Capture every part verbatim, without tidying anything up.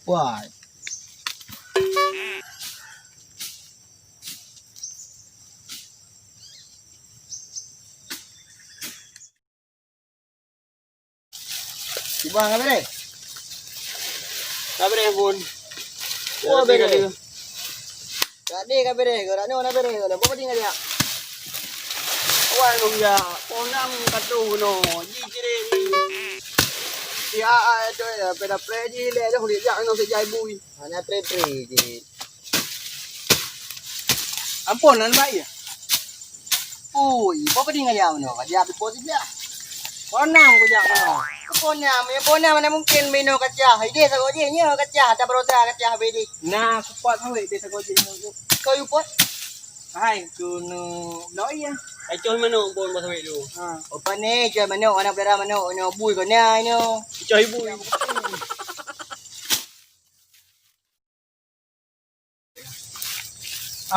Wah. Cuba ka bereh. Ka bereh pun. Oh, bereh. Tadi ka bereh, kau dah nyoe na bereh, kau dah buat tinggal dia. Awai nong ya, ponang katu no, ji cire ni. Si a a tu ya, peda pre ji le dah kulit jak nong sejai bui. Hanya pre pre ji. Ampôn, nan baik ya. Ui, apa pedih ngaya mano? Dia habis bos dia. Ponang ku jak mano. Ponang, ya ponang mana mungkin mino kaca. Ide sago je nyo kaca, tak berosa kaca habis di. Nah, kupat hoi ide sago je nyo. Kau yupot? Hai, tu nu loi ya. Ai coy mano bon bos hoi tu. Ha. Opa ni coy mano anak dara mano nyo bui ko nya nyo. Coy bui.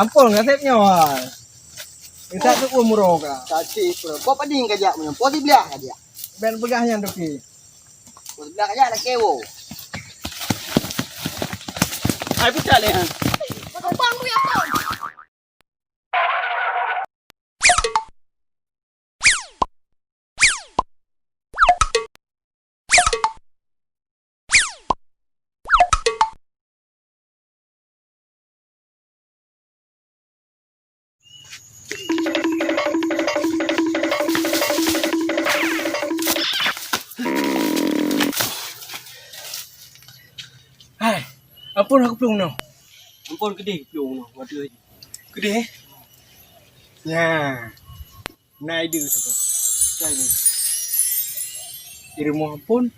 Ampôn, gasep nyoe. Bisa tu umroh ka. Tadi pun. Kau pedih ngajak punya. Kau dibelah aja. Ben peugah nyan tu ki. Kau dibelah aja nak kewo. Hai pucat leh ha. Abang mu ya kau. Hai, ampôn aku plueng noh. Ampôn keudeh plueng noh, waduh. Keudeh? Nya. Na idéh saboh. Ka idéh. Di rumoh ampôn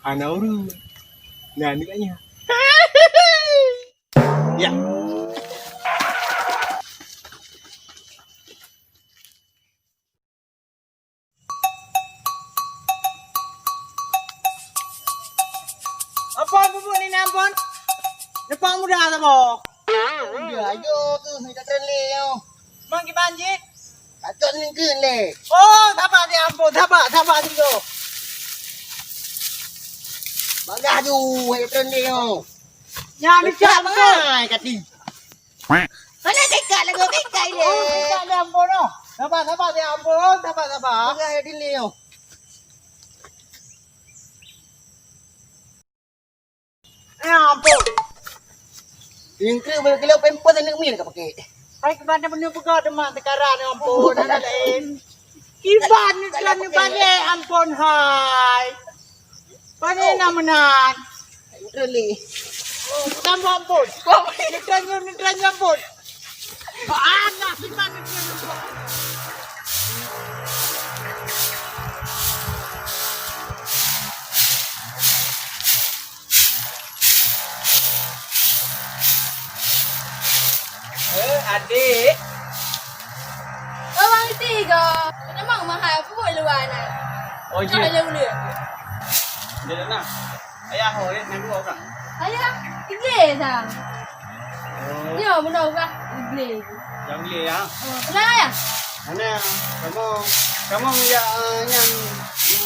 hana ureueng. Na aneuk nyan. Ya. Ampôn, bubuk ni ampôn. Depan muda saboh. Udah ayo tu, minta trending yo. Mang kiban ji? Kacok ni ke le. Oh, sabar ni ampôn, sabar, sabar ni go. Bagah ju, ayo trending yo. Nya ni cak betul. Hai kati. Mana dekat lagu dekat le. Oh, dekat le ampôn oh. Sabar, sabar ni ampôn, sabar, sabar. Bagah ya dili yo. Ya ampôn. Ingkri berkilo pempes aneuk min ka pakai. Hai kemana benda peugah demak tekaran ya ampôn hana lain. Kiban ni kan ni balik ampôn hai. Balik nak menang. Really. Tambah ampôn. Ni kan ni kan ampôn. Anak si mana dia nampak? Eh, adik. Oh, Bang Iti ko. Kenapa mahal pun luar na? Oh, je. Dah le ulun. Dia dah nak. Ayah ho, eh, nan dua orang. Ayah, tiga dah. Oh. Nyoe bunoe urah Iblih. Nyang lé ya. Oh, kenal ya? Mana? Kamu, kamu ya, eh, nyan,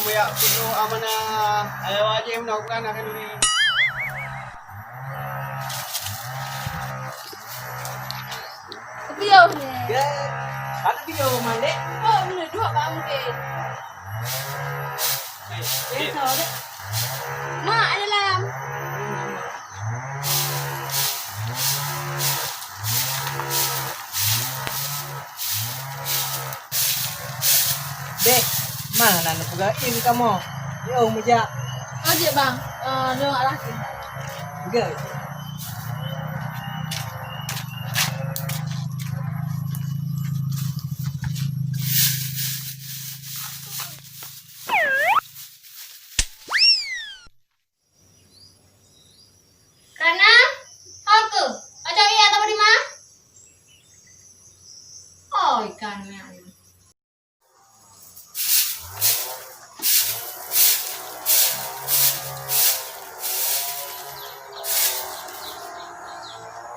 ya, kudu amanah, eh, wajib nak bukan akan duri. Tapi yo ni. Ya, ada video mandek. Oh, mana dua bang mungkin. Biasa deh. Mak, ada dalam. Dek, mana nak peugah in kamu? Yo, mejak. Oh, jek bang. Eh, lewat lah. Enggak. Karena, ho keuh, ojo iya teuh di ma? Oh, ikan mè ayam.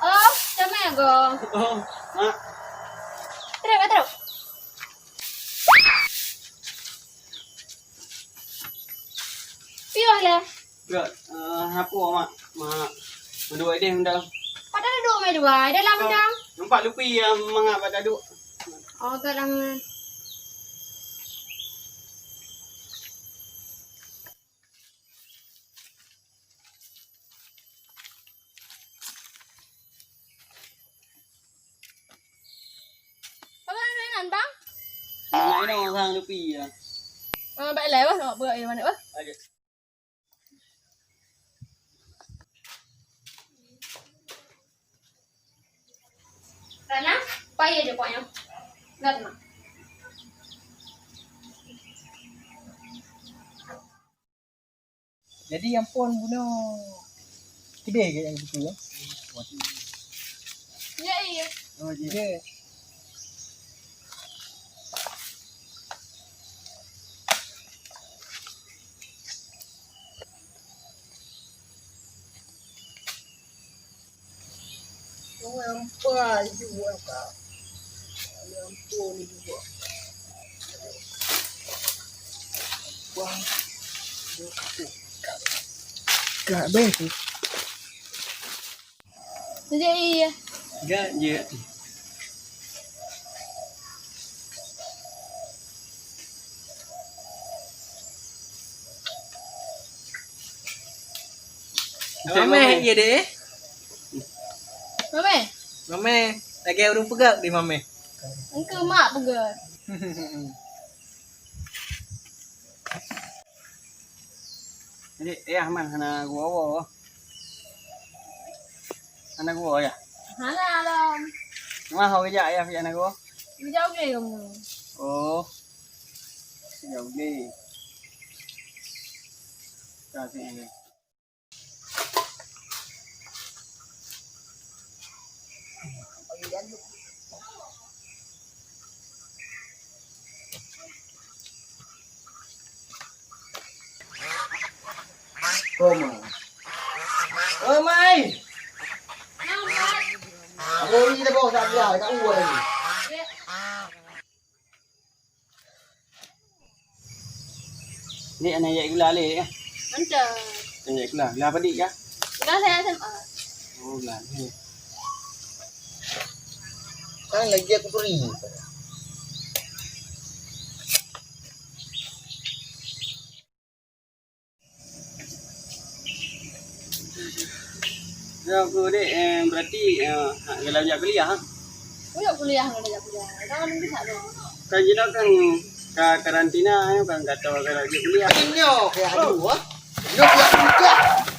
Oh, sama ya, Gong? Oh, Mak. Terus, terus. Piôh lah. Enggak, eh, apa, Mak? Mak, mandum deh undang. Pada duduk mai dua, dalam undang. Nampak lupi yang mangap pada duduk. Oh, kat dalam. Apa yang nan, Bang? Nak inong orang lupi ya. Ah, baiklah, wah, nak buat yang mana, wah? Aja. Rana, payah je pokoknya. Enggak tenang. Jadi ampôn bunoe keudeh ke nyang buku ya? Ya, iya. Oh, iya. Orang pai juga. Orang pun juga. Wah. Gak beh tu. Jadi iya. Gak je. Mameh, iya deh. Mameh. Mameh, lagèe ureueng peugöt di mameh. Engkau mak peugöt. Jadi, eh, Ahmad hana gua. Hana gua ya? Hana, Lam. Mah hana gua ya, hana gua. Jauh lé kamu. Oh. Jauh lé. Kasih ni. Oh, Mai. Oh, Mai. Aku ni dah bawa tak dia, tak uwa lagi. Ni anak yak gula leh ya. Mantap. Anak yak gula. Gula apa dik ya? Gula saya S M A. Oh, gula ni. Kan lagi aku beri. Ya, aku dek, eh, berarti, eh, ha, kalau jak kuliah, ha? Aku jak kuliah, kalau jak kuliah. Jangan nunggu sat tu. Kan kita kan ka karantina, ya, kan kata kalau jak kuliah. Inyo, kayak aduh, ha? Inyo, kayak aduh,